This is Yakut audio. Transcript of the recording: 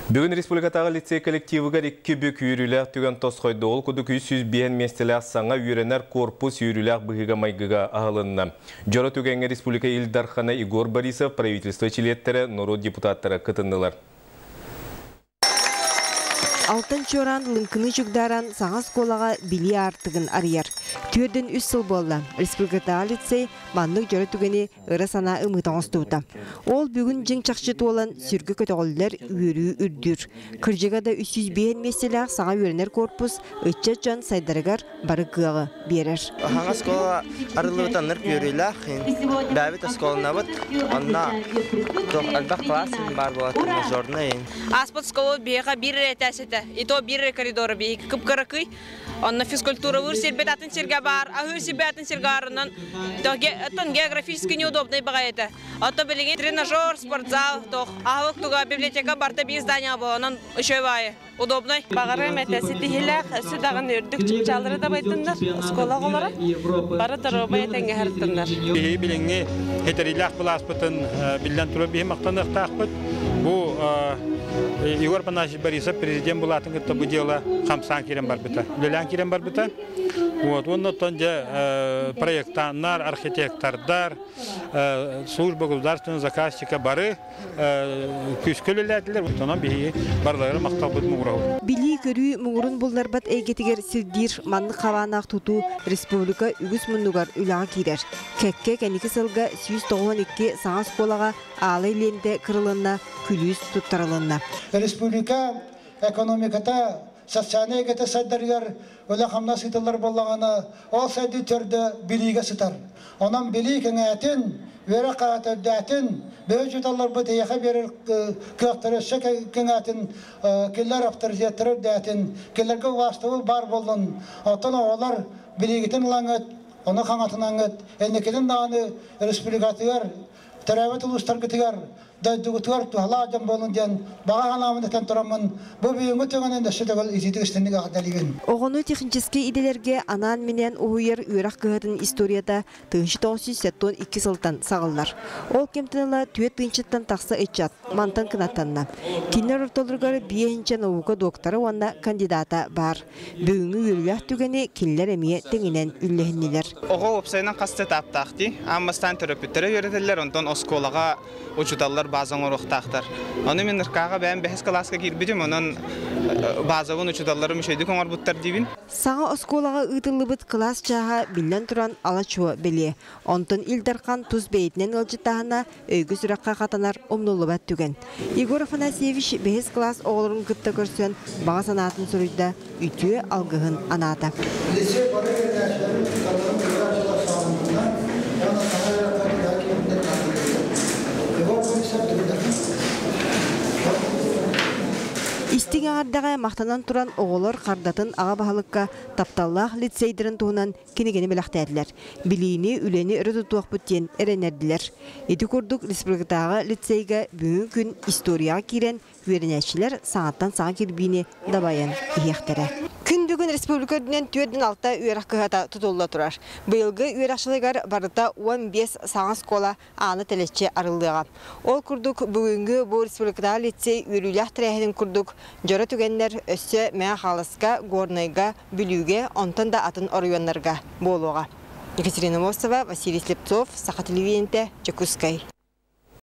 Бүгүн республикатааҕы лицей коллективыгар икки бүк үөрүүлээх түгэн тосхойдо. Ол курдук 305 миэстэлээх саҥа үөрэнэр корпус үөрүүлээх быһыыга-майгыга аһылынна. Дьоро түгэҥҥэ республика Ил Дархана Егор Борисов, правительство чилиэттэрэ, норуот депутаттара кытыннылар. Алтан чуораан лыҥкыныы чугдааран саҥа оскуолаҕа билии аартыгын арыйар. Түөрдэн үс сыл буолла. Республикатааҕы лицей маннык дьоро түгэни ыра санаа ымыыта оҥостубута. Ол бүгүн дьиҥ-чахчы туолан, сүргэ көтөҕүллэр, үөрүү үрдүүр. Кырдьыга да 305 миэстэлээх саҥа үөрэнэр корпус ыччат дьон сайдарыгар бары кыаҕы биэрэр. Хаҥа оскуола арыллыбытаннар үөрүүлээх. Бэйэбит оскуоланабыт. Онно туох элбэх класс баар буолар тренажерный. Ааспыт школа биһиэхэ биир эрэ этээс этэ. И то биир эрэ коридора биһиги кып-кыракый. Онно физкультуралыыр сирбит атын сиргэ баар, аһыыр сирбит атын сиргэ баарынан оттон географически неудобный баҕайы этэ. Ото билигин тренажер, спортзал, тох, аһылык туга, библиотека барыта биир здание буолан, онон үчүгэй баҕайы, удобный. Баҕарыам этэ ситиһиилээх, өссө даҕаны үрдүк чыпчааллары дабайдыннар, оскуола оҕолоро бары доруобай этэҥҥэ сырыттыннар. Биһиги билиҥҥи ситэриилээх былааспытын биллэн турар биһи махтаныахтаахпыт. Бу Егор Афанасьевич Борисов президент булаатын кытта бу дьыала хамсаан киирэн барбыта, үлэлээн киирэн барбыта. Вот, уонна оттон дьэ проектаннар, архитектордар, служба государственного заказчика бары күүскэ үлэлээтилэр. Онон биһиги барыларыгар махталбыт муҥура. Билии-көрүү муҥурун булларбат эйгэтигэр сирдиир маннык хабааннаах тутуу республика үгүс муннугар үлэҕэ киирэр. Кэккэ кэнники сылга 192 саҥа оскуолаҕа аалай лиэнтэ кырылынна, күлүүс туттарылынна. Республика экономиката социальнай эйгэтэ сайдарыгар үлэ-хамнас ыытыллар буоллаҕына, ол сайдыы төрдө билиигэ сытар. Онон билии кэҥээтин, үөрэх хаһата үрдээтин, бэйэ учууталларбыт эйиэхэ биэрэр кыахтара өссө кэҥээтин, кинилэр авторитеттара үрдээтин, кинилэргэ убаастабыл баар буоллун. Оттон оҕолор билиигитин ылаҥҥыт, ону хаҥатынаҥҥыт, инникитин даҕаны республикатыгар төрөөбүт улуустаргытыгар, дойдугутугар туһалаах дьон буолун диэн баҕа санаабын этэн тураммын, бу бүгүҥҥү түгэнин өссө төгүл итиитик истинник эҕэрдэлиибин. Оҕону техническэй идэлэргэ анаан-минээн уһуйар үөрэх кыһатын историята 1972 сылтан саҕыллар. Ол кэмтэн ыла түөрт тыһыынчаттан тахса ыччат мантан кынаттанна. Кинилэр ортолоругар биэһинчэ наука доктора уонна кандидата баар. Бүгүҥҥү үөрүүлээх түгэни кинилэр эмиэ тэҥинэн үллэһиннилэр. Оҕо уопсайынан хас да этаптаах дии. Аан бастаан төрөппүттэрэ үөрэтэллэр, онтон оскуолаҕа учууталлар база оҥоруохтаахтар. Ону мин РК-ҕа бэйэм бэһис кылааска киирбитим, онон базабын учууталларым үчүгэйдик оҥорбуттар диибин. Саҥа оскуолаҕа ыытыллыбыт кылаас чааһа биллэн туран ала-чуо бэлиэ. Онтон Ил Дархан тус бэйэтинэн ыалдьыттааһына өйгө-сүрэххэ хатанар умнуллубат түгэн. Егор Афанасьевич бэһис кылаас оҕолорун кытта көрсөн баҕа санаатын суруйда, үтүө алгыһын анаата. Лицей бары үөрэнээччилэрин учууталларын кыттааччылар саҕаланнар уонна саҥа үөрэххэ үлэҕэ киирбитинэн наадыйдылар. Егор Борисов Дмитрий Истиҥ эҕэрдэҕэ махтанан туран оҕолор хардатын аҕа баһылыкка тапталлаах лицейдэрин туһунан кинигэни бэлэхтээтилэр. Билиини, үлэни өрө тутуохпут диэн эрэнэрдилэр. Ити курдук республикатааҕы лицейгэ бүгүн күн историяҕа киирэн үөрэнээччилэр саҥаттан саҥа кирбиини дабайан иһиэхтэрэ. Күн бүгүн республика үрдүнэн 4-6 үөрэх кыһата тутулла турар. Быйылгы үөрэх сылыгар барыта 15 саҥа оскуола аана тэлэччи арыллыаҕа. Ол курдук бүгүҥҥү бу республикатааҕы лицей үөрүүлээх тэрээһинин курдук дьоро түгэннэр өссө Мэҥэ Хаҥаласка, Горнайга, Бүлүүгэ, онтон да атын оройуоннарга буолуоҕа. Екатерина Мосова, Василий Слепцов, Саха телевидениетэ, Дьокуускай.